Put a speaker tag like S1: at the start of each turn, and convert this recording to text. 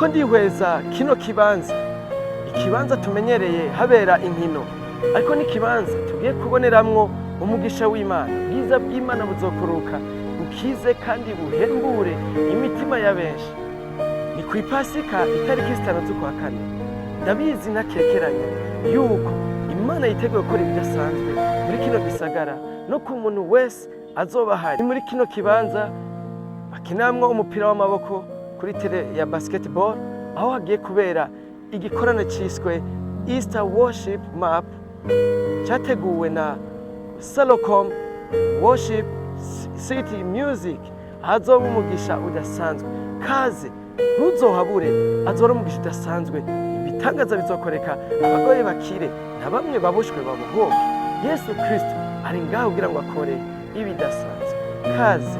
S1: Ndiko ndihweza kino kibanza, ikibanza tumenyereye habera inkino, ariko n'ikibanza tugiye kuboneramwo umugisha w'Imana. Ubwiza bw'Imana buzokuruka bukize kandi buhembure imitima ya benshi. Ni ku Ipasika, itariki 5 z'ukwa kane. Ndabizi ntakekeranya yuko Imana yiteguye gukora ibidasanzwe muri kino gisagara no ku muntu wese azoba ahari. Ni muri kino kibanza bakinamwo umupira w'amaboko kuri terrain ya basketball, aho hagiye kubera igikorane ciswe Easter Worship Map, cyateguwe na Salocom Worship City Music. Hazoba umugisha udasanzwe. Kaze, ntuzohabure, azoba ari umugisha udasanzwe. Ibitangaza bizokoreka, abagore bakire na bamwe babushwe babohoke. Yesu Kristo ari ngaho kugira ngo akore ibidasanzwe. Kaze.